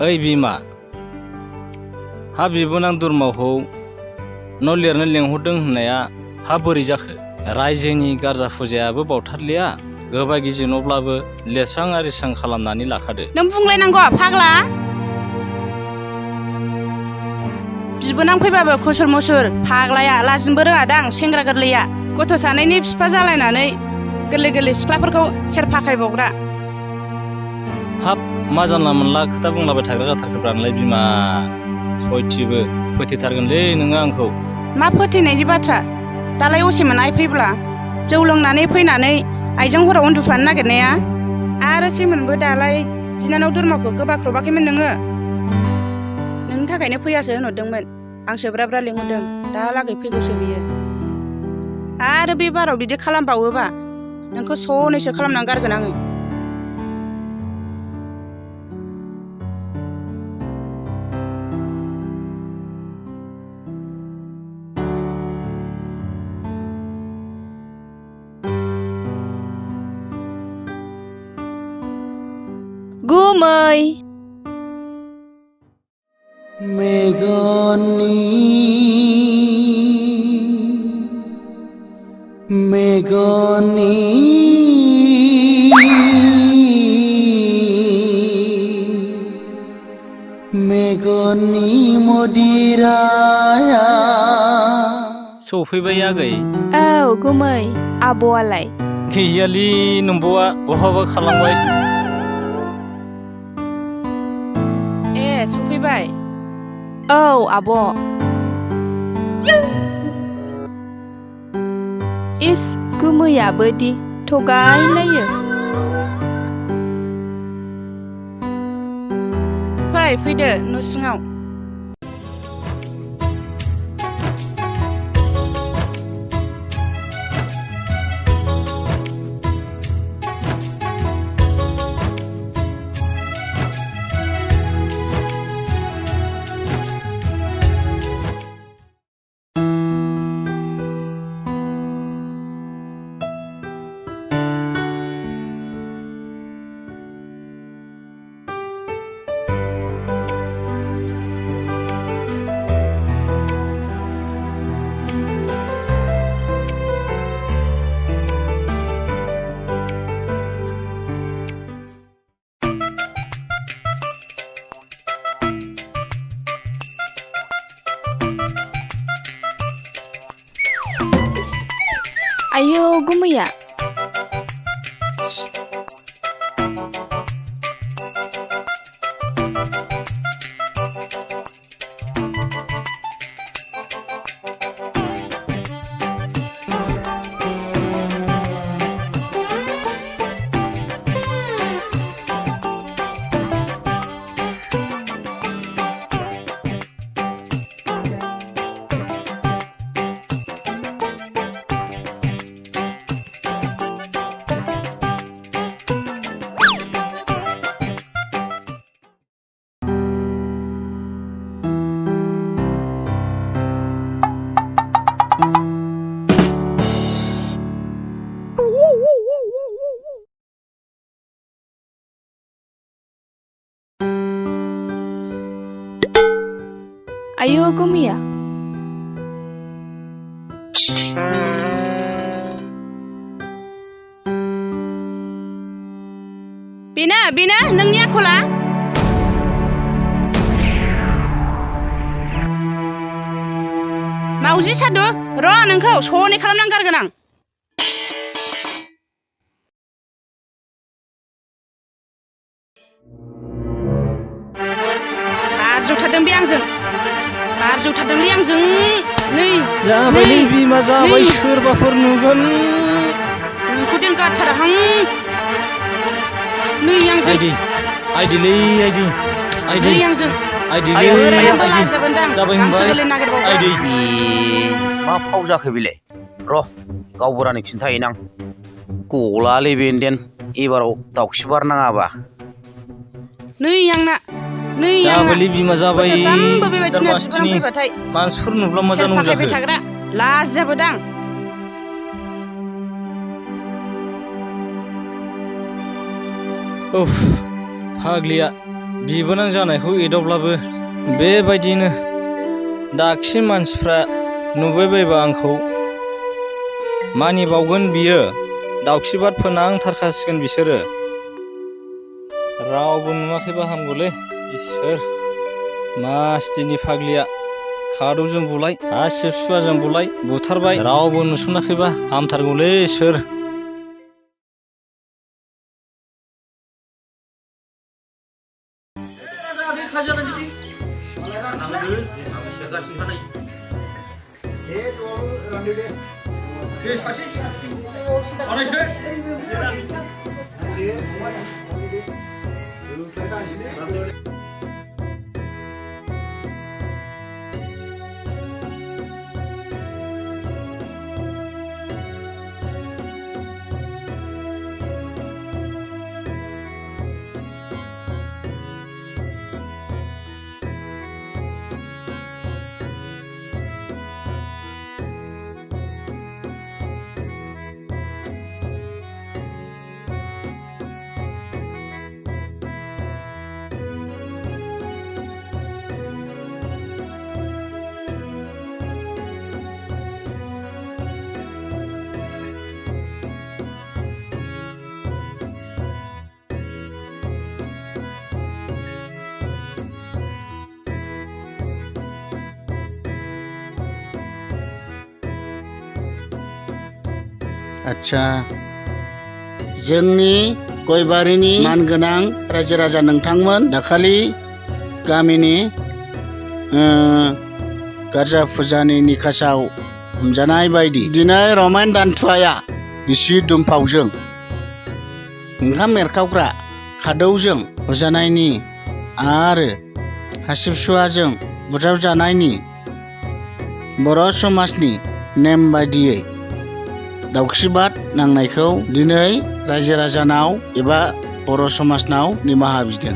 ओइ बिमा हा बिबोनां दुरमावखौ न' लिरनो लेंहरदों होननाया हा बोरै जाखो? रायजोनि गारजा फुजायाबो बावथारलिया गोबा गिजि न'ब्लाबो लिरस्रां आरिस्रां खालामनानै लाखादो। नों बुंलायनांगौ फाग्ला? बिबोनां फैबाबो खुसुर मुसुर फाग्लाया लाजिनोबो रोङादां सेंग्रा गोरलैया गथ' सानैनि बिफा जालायनानै गोरलै गोरलै सिख्लाफोरखौ सेर फाखायबावग्रा। हाब मा जानला मोनला खोथा बुंलाबाय थाग्रा जाथारखोब्रा नोंलाय बिमा सयथिबो फोथैथारगोनलै नोङो आंखौ। मा फोथैनायनि बाथ्रा? दालाय असेमोन आइ फैब्ला जौ लोंनानै फैनानै आइजों हराव उन्दुफानो नागिरनाया आरो सेमोनबो दालाय बिनानाव दुरमाखौ गोबाख्रबाखैमोन नोङो? नोंनि थाखायनो फैयासो होनहरदोंमोन आं सोब्राब्रा लिंहरदों दाहालागै फैगौसो बियो। आरो बे बाराव बिदि खालामबावोबा नोंखौ सनैसो खालामनानै गारगोन आङो। गुमै मेघनि मदिराया सौफैबाय आगै। औ गुमै आब'आलाय? गैयालै नोम्बौआ बहाबा खालामबाय। ए सफैबाय? औ आब'। इस गुमैयाबो दि थगायलायो। फैदो न' सिङाव। आयौ गुमैया आयौ गुमैया बेनो नोंनि आखला? मावजि सादु र' नोंखौ सनै खालामनानै गारगोन आं। बारजोबथारदों बे आंजों बारजोबथारदोंलै आंजों। नै जाबायलै बिमा जाबाय सोरबाफोर नुगोन। नोंखौ देन गारथाराहां। नै आंजों आइदिलै आइदि नै आंजों आइदिलै बोरायाबो लाजाबोनदां जाबाय गांसो होनबाय गोरलै नागिरबावग्रा। आइदै। मा फाव जाखो बेलाय? र' गावबुरानो खिन्थाहैनां। गलालै बेनदेन एबाराव दाउखि बारनाङाबा। नै आंना जाबायलै बिमा जाबाय। बोसोरफ्रामबो बेबायदिनो बिबोनां दारमासथिनि फैबाथाय मानसिफोर नुब्ला मा सेर जानांगौ फाखायबाय जाखो? थाग्रा लाजियाबोदां। उफ फाग्लिया बिबोनां जानायखौ एदावब्लाबो बेबायदिनो दाखि मानसिफ्रा नुबाय बायबा आंखौ मानिबावगोन बियो दाउखिबाद फोनांथारखासिगोन बिसोरो रावबो नुवाखैबा हामगौलै इसोर मासथिनि फाग्लिया खादौजों बुलाय हासिब सुवाजों बुलाय बुथारबाय रावबो नुसनाखैबा हामथारगौलै इसोर आच्छा जोंनि गयबारिनि मानगोनां रायजो राजा नोंथांमोन दाखालि गामिनि गारजा फुजानि निखासाव हमजानाय बायदि दिनै रमेन दान्थुवाया बिसि दुमफावजों ओंखाम एरखावग्रा खादौजों बुजानायनि आरो हासिबसुवाजों बुज्रावजानायनि बर' समाजनि नेम बायदियै दाउखिबाद नांनायखौ दिनै रायजो राजानाव एबा बर' समाजनाव निमाहा बिदों।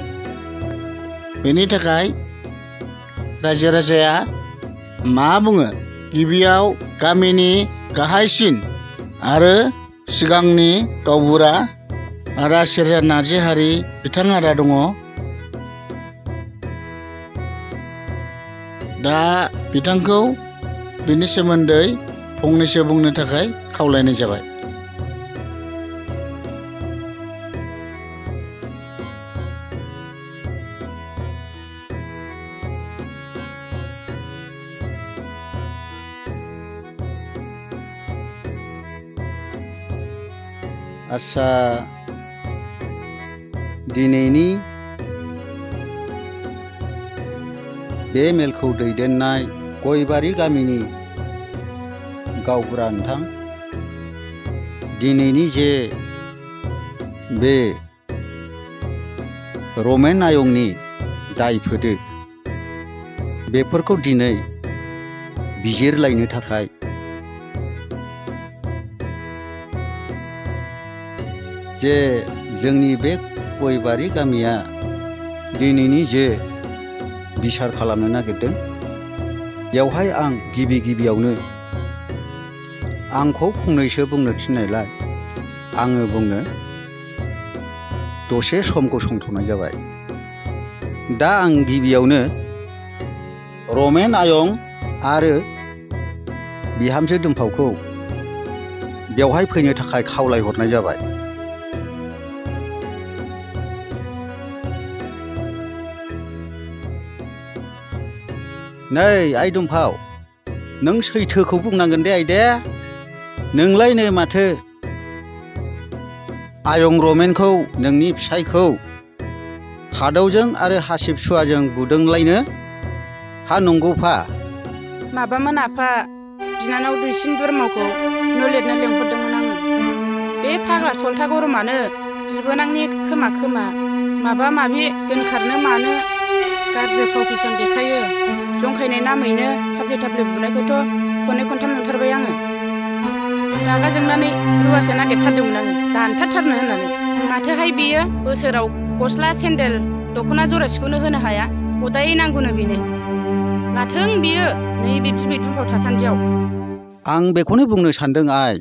बेनि थाखाय रायजो राजाया मा बुङो गिबियाव गामिनि गाहायसिन आरो सिगांनि गावबुरा आदा सेरजा नार्जिहारि बिथां आदा दङ। दा बिथांखौ बिनि सोमोन्दै फंनैसो बुंनो थाखाय खावलायनाय जाबाय। आच्छा दिनैनि बे मेलखौ दैदेननाय गयबारि गामिनि गावबुरा नोंथां दिनैनि जे बे रमेन आयंनि दायफोरदो बेफोरखौ दिनै बिजिरलायनो थाखाय जे जोंनि बे गयबारि गामिया दिनैनि जे बिसार खालामनो नागिरदों बेवहाय आं गिबियावनो आंखौ फंनैसो बुंनो थिननायलाय आङो बुंनो दसे सम गसंथ'नाय जाबाय। दा आं गिबियावनो रमेन आयं आरो बिहामजो दुमफावखौ बेवहाय फैनो थाखाय खावलायहरनाय जाबाय। नै आइ दुमफाव नों सैथोखौ बुंनांगोन दे आइदे नोंलायनो माथो आयं रमेनखौ नोंनि फिसायखौ खादौजों आरो हासिब सुवाजों बुदोंलायनो हा नंगौफा? माबामोन आफा बिनानाव दुइसिन दुरमावखौ न' लिरनो लेंहरदोंमोन आङो। बे फाग्ला सलथा गरमानो बिबोनांनि खोमा माबा माबि दोनखारनो मानो गाज्रि फाव फेसन देखायो। जंखायनाय नामैनो थाफ्ले बुनायखौथ' खननै खनथाम नुथारबाय आङो। रागा जोंनानै रुवासो नागिरथारदोंमोन आङो दानथारनो होननानै। माथोहाय बियो बोसोराव गस्ला सेन्देल दख'ना जरासेखौनो होनो हाया हदाय नांगौनो बेनो। लाथों बियो नैबे बिबै दुमफाव थासान्दियाव। आं बेखौनो बुंनो सान्दों आइ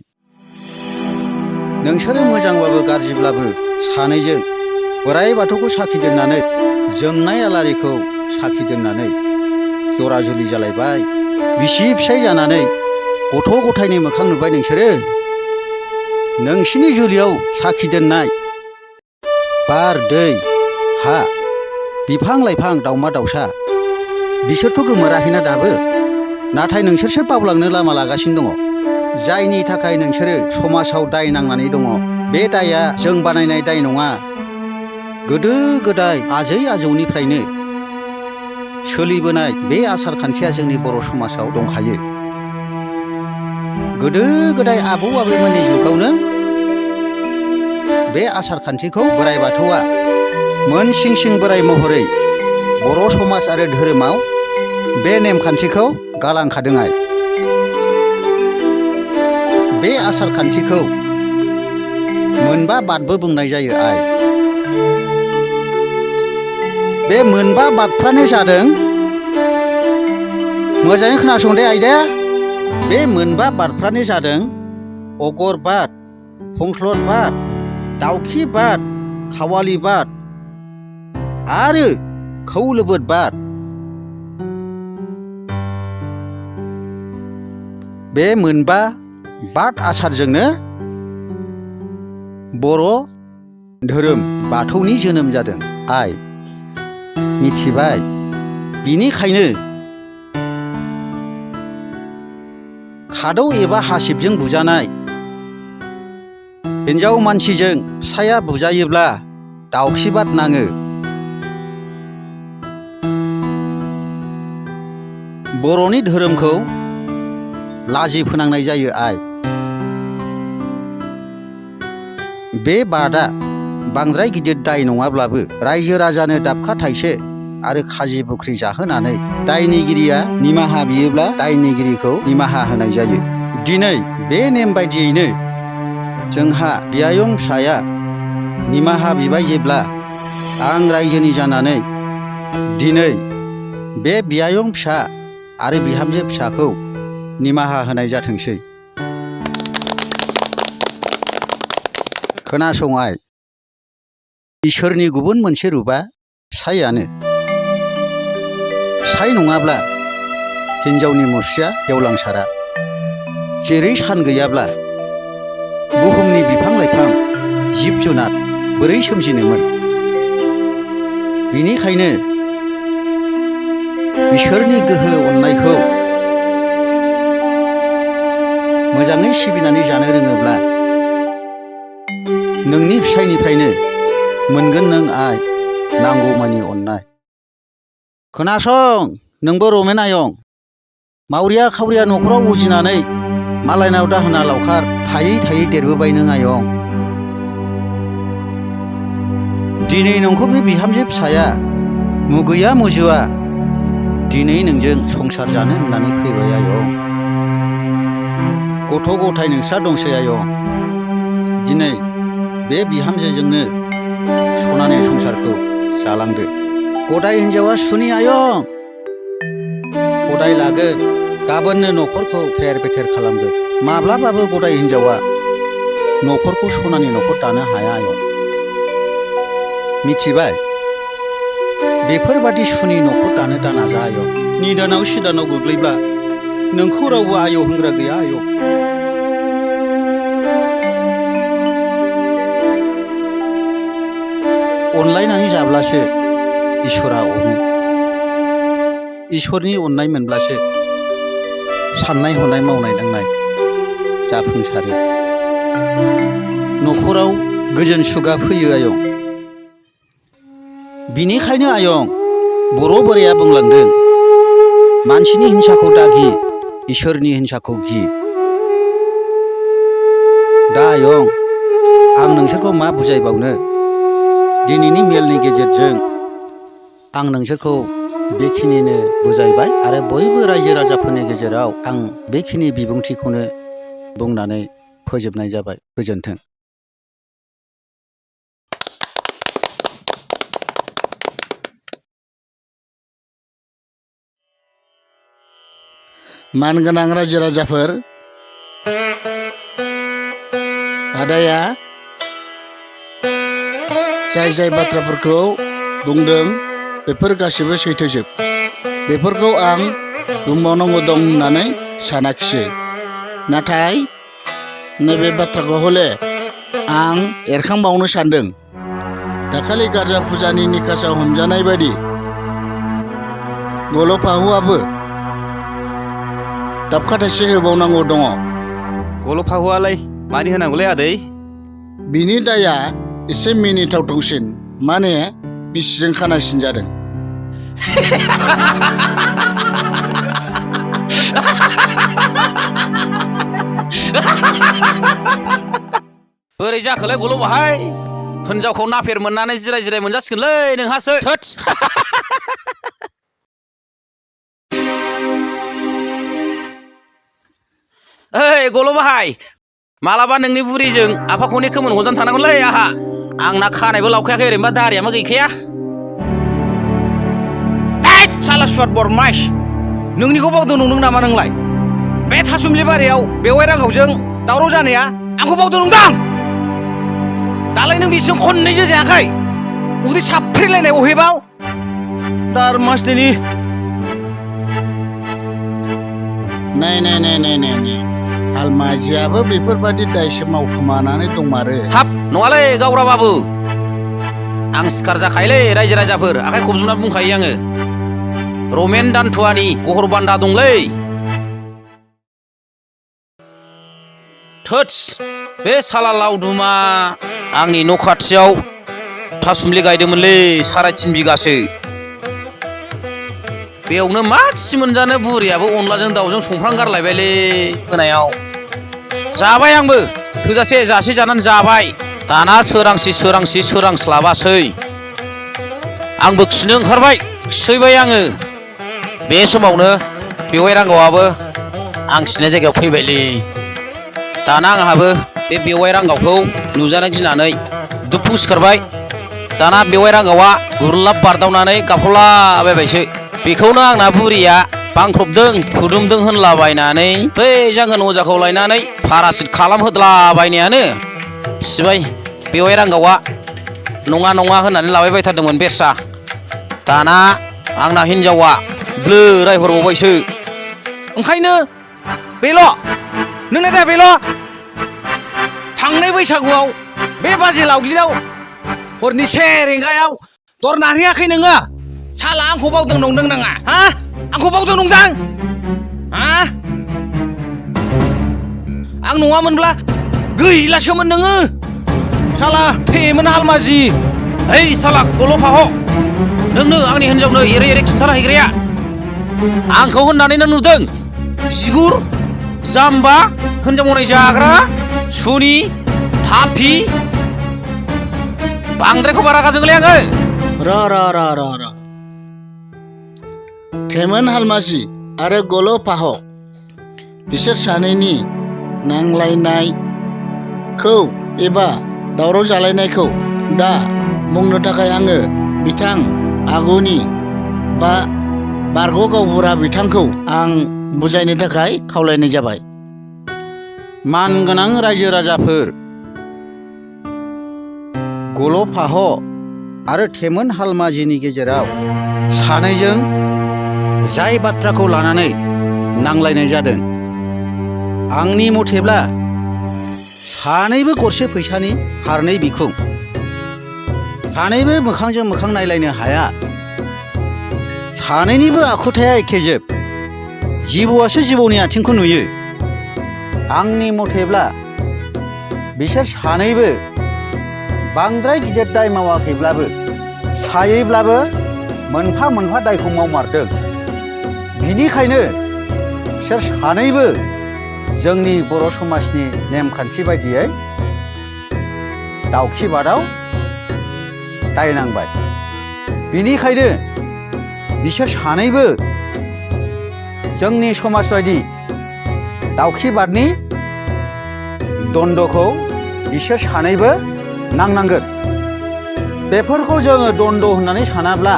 नोंसोरो मोजांबाबो गाज्रिब्लाबो सानैजों बोराइ बाथौखौ साखि दोननानै जोंनाय आलारिखौ साखि दोननानै जरा जुलि जालायबाय, बिसि फिसाय जानानै गथ' गथायनि मोखां नुबाय नोंसोरो? नोंसिनि जुलियाव साखि दोननाय बार, दै, हा, बिफां लाइफां, दाउमा दाउसा बिसोरथ' गोमोराखैना दाबो। नाथाय नोंसोरसो बावलांनो लामा लागासिनो दङ। जायनि थाखाय नोंसोरो समाजाव दाय नांनानै दङ। बे दाया जों बानायनाय दाय नङा। गोदो गोदाय आजै आजौनिफ्रायनो सोलिबोनाय बे आसार खान्थिया जोंनि बर' समाजाव दंखायो। गोदो गोदाय आबौ आबैमोननि जुगावनो बे आसार खान्थिखौ बोराइ बाथौआ मोन सिं सिं बोराइ महरै बर' समाज आरो धोरोमाव बे नेमखान्थिखौ गालांखादों। बे आसार खान्थिखौ मोनबा बादबो बुंनाय जायो। बे मोनबा बादफ्रानो जादों, मोजाङै खोनासं दे आयदा। बे मोनबा बादफ्रानो जादों अगर बाद, फंस्लद बाद, दाउखि बाद, खावालि बाद आरो खौलोबोद बाद। बे मोनबा बाद आसारजोंनो बर' धोरोम बाथौनि जोनोम जादों। मिथिबाय? बिनिखायनो खादौ एबा हासिबजों बुजानाय हिन्जाव मानसिजों फिसाया बुजायोब्ला दाउखि बाद नाङो। बर'नि धोरोमखौ लाजि फोनांनाय जायो। बे बादआ बांद्राय गिदिर दाय नङाब्लाबो रायजो राजानो दाबखा थाइसे आरो खाजि बुख्रि जाहोनानै दायनिगिरिया निमाहा बियोब्ला दायनिगिरिखौ निमाहा होनाय जायो। दिनै बे नेम बायदियैनो जोंहा बियायं फिसाया निमाहा बिबाय जेब्ला आं रायजोनि जानानै दिनै बे बियायं फिसा आरो बिहामजो फिसाखौ निमाहा होनाय जाथोंसै। खोनासं इसोरनि गुबुन मोनसे रुपा फिसायानो। फिसाय नङाब्ला हिन्जावनि मुस्रिया गेवलांसारा। जेरै सान गैयाब्ला बुहुमनि बिफां लाइफां, जिब जुनार बोरै सोमजिनोमोन? बिनिखायनो इसोरनि गोहो अननायखौ मोजाङै सिबिनानै जानो रोङोब्ला नोंनि फिसायनिफ्रायनो मोनगोन नों नांगौमानि अननाय। खोनासं नोंबो रमेन आयं, मावरिया खावरिया न'खराव उजिनानै मालायनाव दाहोना लावखार थायै थायै देरबोबाय नों आयं। दिनै नोंखौ बे बिहामजो फिसाया मुगैया मुजुवा दिनै नोंजों संसार जानो होननानै फैबाय आयं। गथ' गथाय नोंस्रा दंसै आयं। दिनै बे बिहामजोजोंनो सनानि संसारखौ जालांदो। गदाय हिन्जावा सुनि आयं, गदाय लागोन गाबोननो न'खरखौ फेर फेथेर खालामगोन। माब्लाबाबो गदाय हिन्जावा न'खरखौ सनानि न'खर दानो हाया आयं। मिथिबाय? बेफोरबादि सुनि न'खर दानो दानाजा आयं। निदानाव सिदानाव गोग्लैब्ला नोंखौ रावबो आयं होनग्रा गैया आयं। अनलायनानै जाब्लासो इसोरा अनो। इसोरनि अननाय मोनब्लासो साननाय हनाय मावनाय दांनाय जाफुंसारो। न'खराव गोजोन सुगा फैयो आयं। बिनिखायनो आयं बर' बोराया बुंलांदों, मानसिनि हिंसाखौ दागि, इसोरनि हिंसाखौ गि। दा आयं आं नोंसोरखौ मा बुजायबावनो? दिनैनि मेलनि गेजेरजों आं नोंसोरखौ बेखिनिनो बुजायबाय आरो बयबो रायजो राजाफोरनि गेजेराव आं बेखिनि बिबुंथिखौनो बुंनानै फोजोबनाय जाबाय। गोजोन्थों। मानगोनां रायजो राजाफोर, आदाया जाय जाय बाथ्राफोरखौ बुंदों बेफोर गासिबो सैथोजोब। बेफोरखौ आं बुंबावनांगौ दं होननानै सानाखिसै। नाथाय नैबे बाथ्राखौ हले आं एरखांबावनो सानदों। दाखालि गारजा फुजानि निकासाव हमजानाय बायदि गल'फाहुआबो दाबखा थाइसे होबावनांगौ दङ। गल'फाहुआलाय मानि होनांगौलै आदै? बिनि दाया एसे मिनिथावथावसिन, माने बिसिजों खानायसिन जादों। बोरै जाखोलै गल' बाहाय? हिनजावखौ नाफेर मोननानै जिराय जिराय मोनजासिगोनलै नोंहासो। थोद। ओइ गल' बाहाय, मालाबा नोंनि बुरिजों आफाखौनि खोमोन हजानो थांनांगौलै आहा। आंना खानायबो लावखायाखै, ओरैनोबा दारियाबो गैखाया। साला सुवाद बरमाइस, नोंनिखौ बावदों नंदों नामा नोंलाय? बे थासुमलि बारियाव बेवाइ रांगावजों दावराव जानाया आंखौ बावदों नंदां? दालाय नों बिसोर खननैसो जायाखै? उदै साफ्रेलायनाय अहेबाव दारमासनि। नाय हालमाजियाबो बेफोरबादि दायसो मावखोमानानै दंमारो। हाब नङालै गावरा बाबु, आं सिखार जाखायोलै रायजो राजाफोर, आखाइ खबजोबना बुंखायो आङो। रमेन दान्थुवानि गहर बान्दा दंलै। थोदस, बे साला लावदुमा आंनि न' खाथियाव थासुमलि गायदोंमोनलै 3.5 बिगासो। बेयावनो माखि मोनजानो बुरियाबो अनलाजों दाउजों संफ्रां गारलायबायलै होनायाव। जाबाय आंबो, थोजासे जासे जानानै जाबाय। दाना सोरांस्लाबासै आंबो खिनो ओंखारबाय, खिसैबाय आङो। बे समावनो बेवाइ रांगावाबो आं खिनाय जायगायाव फैबायलै। दाना आंहाबो बे बेवाइ रांगावखौ नुजानो गिनानै दुब्बु सिखारबाय। दाना बेवाइ रांगावा गुरलाब बारदावनानै गाबख्रावलाबायबायसो। बेखौनो आंना बुरिया बांख्रबदों खुदुमदों होनलाबायनानै बै जांगोन अजाखौ लायनानै पारासिट खालामहोदलाबायनायानो सिबाय बेवाइ रांगावा नङा होननानै लाबाय थारदोंमोन बेरसा। दाना आंना हिनजावा द्लो रायहरबावबायसो। ओंखायनो बेल' नोंना दा बेल' थांनाय बैसागुआव बे बाजै लावगिनाव हरनि 1 रिंगायाव दर नारहैयाखै नोङो? साला आंखौ बावदों नंदों नाङा? हा? आंखौ बावदों नंदां? हा? आं नङामोनब्ला गैलासोमोन नोङो। साला थेमोन हालमाजि। ओइ साला गल'फाह, नोंनो आंनि हिनजावनो एरै खिन्थाना हैग्राया आंखौ होननानैनो नुदों। बिगुर जाम्बा, हिनजाव मावनाय जाग्रा, सुनि, पापि। बांद्रायखौ बारा गाजोंलै आङो। र' थेमोन हालमाजि आरो गल'फाह, बिसोर सानैनि नांलायनायखौ एबा दावराव जालायनायखौ दा बुंनो थाखाय आङो बिथां आगुनि बा बारग' गावबुरा बिथांखौ आं बुजायनो थाखाय खावलायनाय जाबाय। मानगोनां रायजो राजाफोर, गल'फाह आरो थेमोन हालमाजिनि गेजेराव सानैजों जाय बाथ्राखौ लानानै नांलायनाय जादों, आंनि मथेब्ला सानैबो गरसे फैसानि फारनै बिखुं। सानैबो मोखांजों मोखां नायलायनो हाया। सानैनिबो आखुथाया एखेजोब। जिबौआसो जिबौनि आथिंखौ नुयो। आंनि मथेब्ला बिसोर सानैबो बांद्राय गिदिर दाय मावाखैब्लाबो सायैब्लाबो मोनफा मोनफा दायखौ मावमारदों। बिनिखायनो बिसोर सानैबो जोंनि बर' समाजनि नेमखान्थि बायदियै दावखि बादाव दाय नांबाय। बिनिखायनो बिसोर सानैबो जोंनि समाज बायदि दावखि बादनि दन्द'खौ बिसोर सानैबो नांनांगोन। बेफोरखौ जोङो दन्द' होननानै सानाब्ला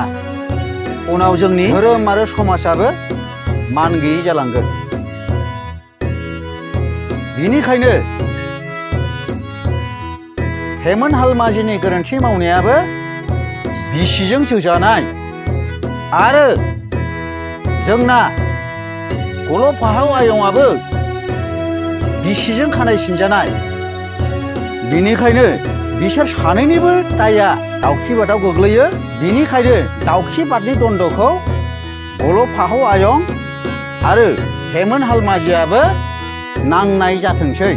उनाव जोंनि धोरोम आरो समाजाबो मान गैयै जालांगोन। बिनिखायनो थेमोन हालमाजिनि गोरोन्थि मावनायाबो बिसिजों जोजानाय आरो जोंना गलफाहाव आयंआबो बिसिजों खानाय सिनजानाय। बेनिखायनो बिसोर सानैनिबो दाया दाउखि बादआव गोग्लैयो। बेनिखायनो दाउखि बादनि दन्द'खौ गलफाहाव आयं आरो हेमोन हालमाजियाबो नांनाय जाथोंसै।